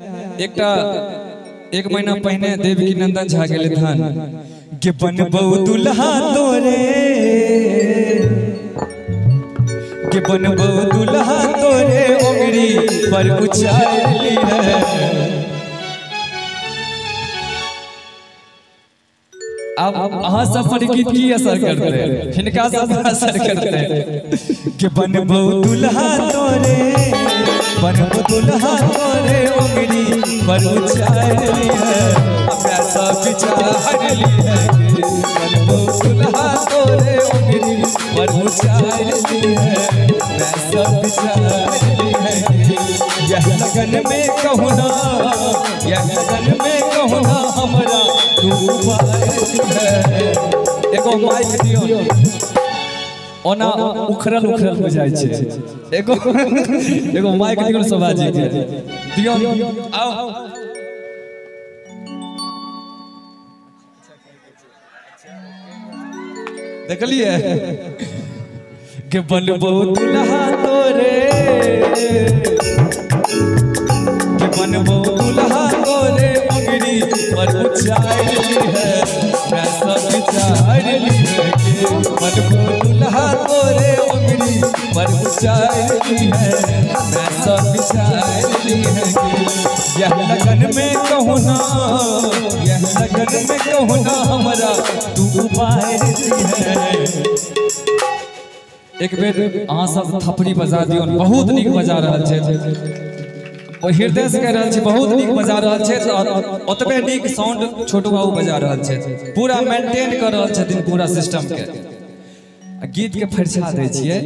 एकटा एक महीना पहिने देवकी नंदन झा गेले धान के बनबौ दुल्हा तोरे, के बनबौ दुल्हा तोरे ओंगरी पर उचारली है। अब अहाँ सब पर गीत की असर करते हैं, हिनका सब असर करते हैं कि बनबौ दुल्हा तोरे, बनबौ दुल्हा तोरे ओंगरी पर उचारली है, पैसा बिचारली है। बनबौ दुल्हा तोरे ओंगरी पर उचारली है, पैसा बिचारली है। यह लगन में कहूँ ना, यह लगन में कहूँ ना हमरा तू है। एगो माइक दियो, ओना उखड़ल उखड़ल बुझाइ छै। एगो एगो माइक दियो शोभा जी के, दियो आओ। देखलिए के बनबौ दुल्हा तोरे, के बनबौ दुल्हा तोरे ओंगरी पर उचारली है, पैसा बिचारली है। बनबौ दुल्हा तोरे ओंगरी पर उचारली है, पैसा बिचारली है। यह लगन में कहूँ ना, यह लगन में कहूँ ना हमरा तू उबारली है। एक बेर अहाँ सब थपड़ी बजा दियौ, बहुत नीक बजा रहल छै, हृदय से कहि रहल छी, बहुत नीक बजा रहल छै। और ओतबे नीक साउंड छोटू बाबू बजा रहल छै, पूरा मेंटेन कर रहल छथिन पूरा सिस्टम के। गीत के फरिछा दै छियै।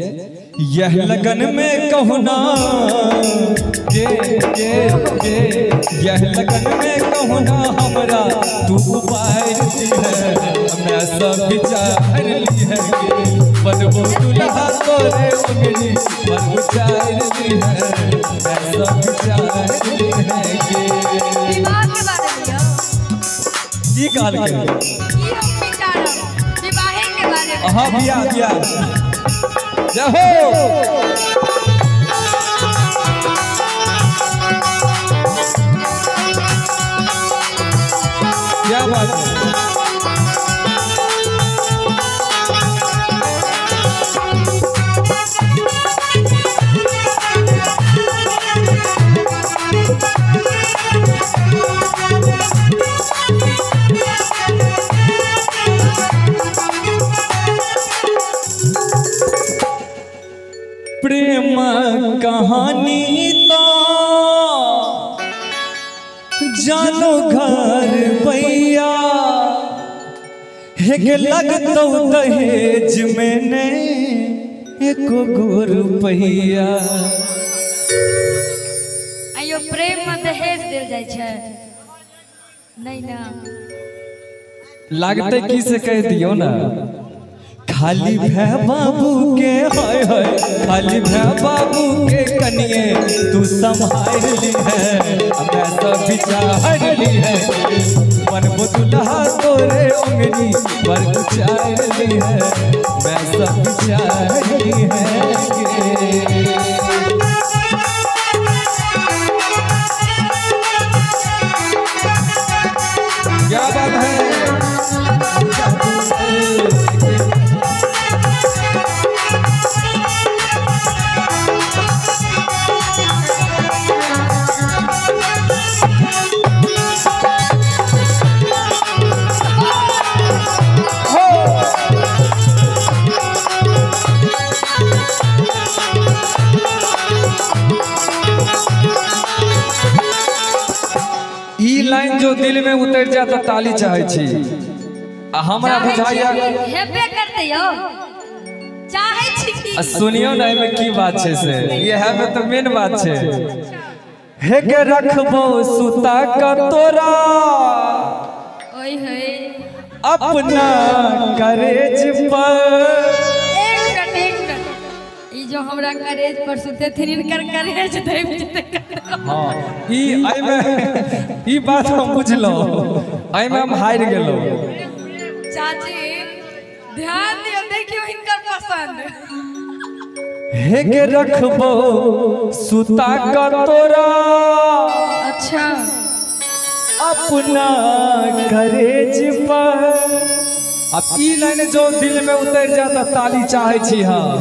यह लगन में कहूँ ना के के, यह लगन में कहूँ ना हमरा तू उबारली है, मैं सब बिचारली है। बनबौ दुल्हा तोरे ओंगरी पर उचारली है, मैं सब बिचारली है। विवाह के बारे में यौ की कहलकै? की हम विचारब विवाहे के बारे में? हाँ बियाह बियाह जय हो। क्या बात है। प्रेम कहानी तो जानो घर भैया, हेग लगतो दहेज में ने एको गो रुपैया। आयो प्रेम में दहेज देल जाइ छै नहीं ना? लागते की से कह दियो ना। खाली भै बाबू के हाय हाय, खाली भै बाबू के कनिए तू संभाल ली है, मैं सब बिचार ली है। बनबो दुल्हा तोरे ओंगरी पर उचार ली है, मैं सब बिचार ली है। क्या बात है। लाइन जो दिल में उतर जाए तो ताली चाहे छी। आ हमरा बुझाइया हेबे करते यौ, चाहे छी। सुनियो ना एमे की बात छै से, इएह में तो मेन बात छै। हे के रखबो सुता का तोरा ओए होए अपना करेज पर। एक मिनट एक मिनट, ई जो हमरा करेज पर सुते थिन इनकर करेज दबि जेतै। हाँ ई एमे ई बात हम बुझलहुँ, एहिमे हम हारि गेलहुँ। चाची ध्यान दियौ, देखियौ हिनकर पसंद। हेगे रखबो सुता का तोरा। अच्छा अपना करेज पर। अब ई लाइन जो दिल में उतर जाता ताली चाहे छी। हाँ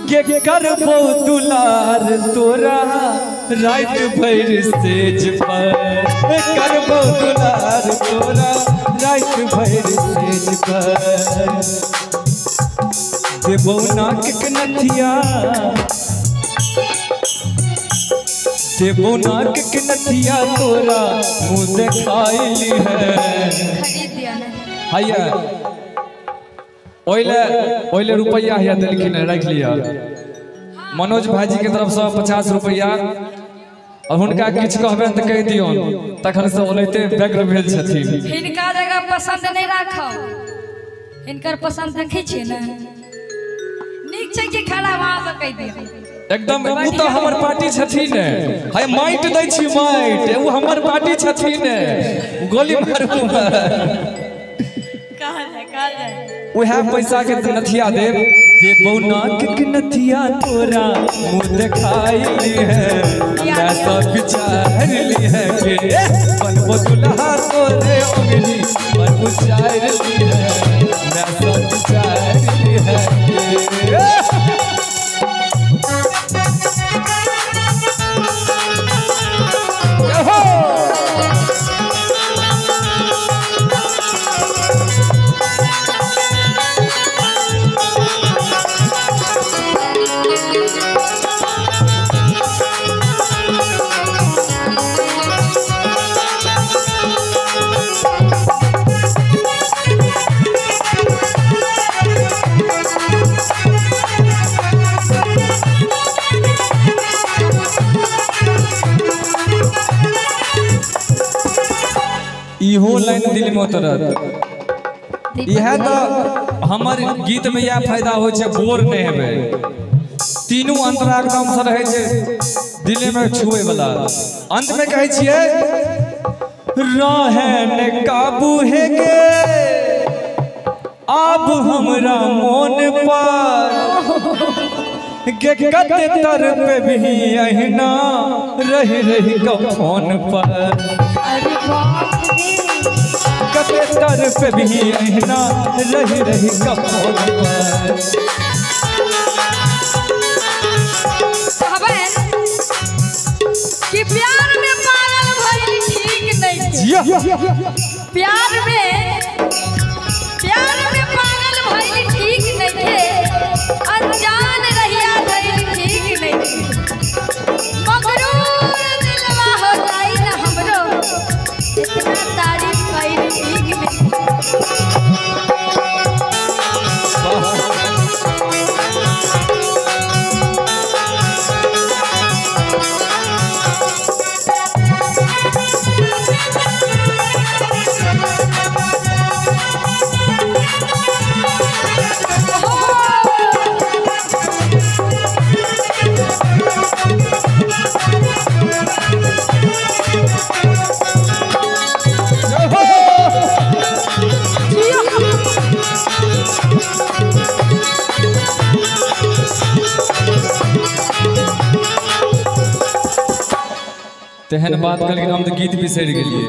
गे करबो दुलार तोरा रात भर सेज पर। करबो दुलार तोरा रात भर सेज पर। देबो नाक के नथिया, देबो नाक के नथिया तोरा मुँह देखाइली है। खरीद दिया ना हैया ओइले ओइले रुपया हैया देलखिन रख लिया। मनोज भाईजी के तरफ से 50 रुपया। और हुनका किछु कहबनि तऽ कहि दियौन, तखन से ओनाहिते व्यग्र भेल छथिन। हिनका जगह पसंद नहीं राखब, हिनकर पसंद रखै छियै ने, नीक छै कि खराब अहाँ सब कहि दियौ। एकदम ओ तऽ हमर पार्टी छथिन ने, है माटि दै छी माटि, ओ हमर पार्टी छथिन ने, गोली मारू। कहल जाय कहल जाय उएह पैसा के नथिया देब। देबो नाक के नथिया तोरा मुँह देखाइली है। मैं सब विचारली है के बनबो दुल्हा तोरे उंगली पर उचारली है। मैं सब विचारली है के। इहो लाइन दिल में उतरत। इएह तऽ हमर गीत में इएह फायदा होइ छै, बोर नहि हेबै। तीनू अंतरा एकदम से रहै छै दिले में छुए वाला। अंत में कहै छियै रहन काबू हेगे आब हमरा मोन पर। गे कते तर पे भी अहिना रही रही क फोन पर। अरे बाप रे कते तर पे भी अहिना रही रही क फोन पर। कहबनि कि प्यार में पागल भइल ठीक नहीं। प्यार में पागल भइल ठीक नहीं, अनजान रहिया भइल ठीक नहीं। मगरूर दिलवा हो जाई ना हमरो, इतना तारीफ भइल ठीक नहीं। तेहन बात कहलखिन हम तऽ गीत बिसरि गेलियै।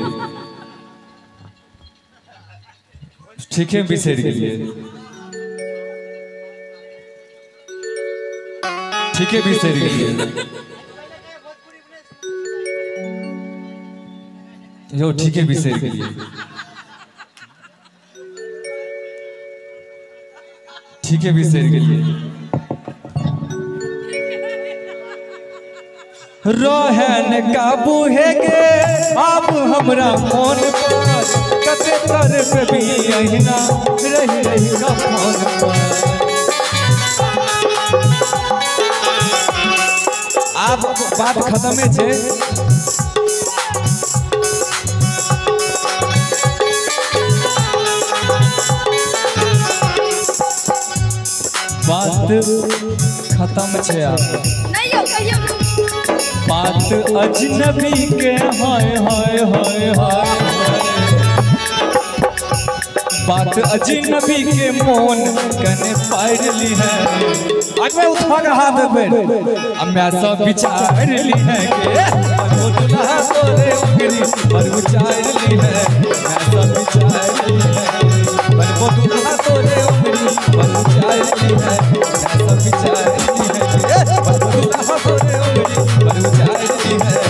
ठीके बिसरि गेलियै, ठीके बिसरि गेलियै यौ, ठीके बिसरि गेलियै, ठीके बिसरि गेलियै। रहन काबू हेगे आब हमरा मोन पर। कते तर पे भी अहिना रही रही क फोन पर। आब बात खत्मे छै। बात खत्म छै आब। नहीं यौ कहियौ बात अजनबी के हाय हाय हाय हाय। बात अजनबी के मोन कने पारली है। आगे उठा के हाथ पे अम्मा सब विचार ली है के बनबो दुल्हा तोरे उंगली पर विचार ली है मैं सब विचार ली है बनबो दुल्हा तोरे उंगली पर विचार ली है मैं सब विचार ली है के बनबो दुल्हा तोरे उंगली पर विचार ली है।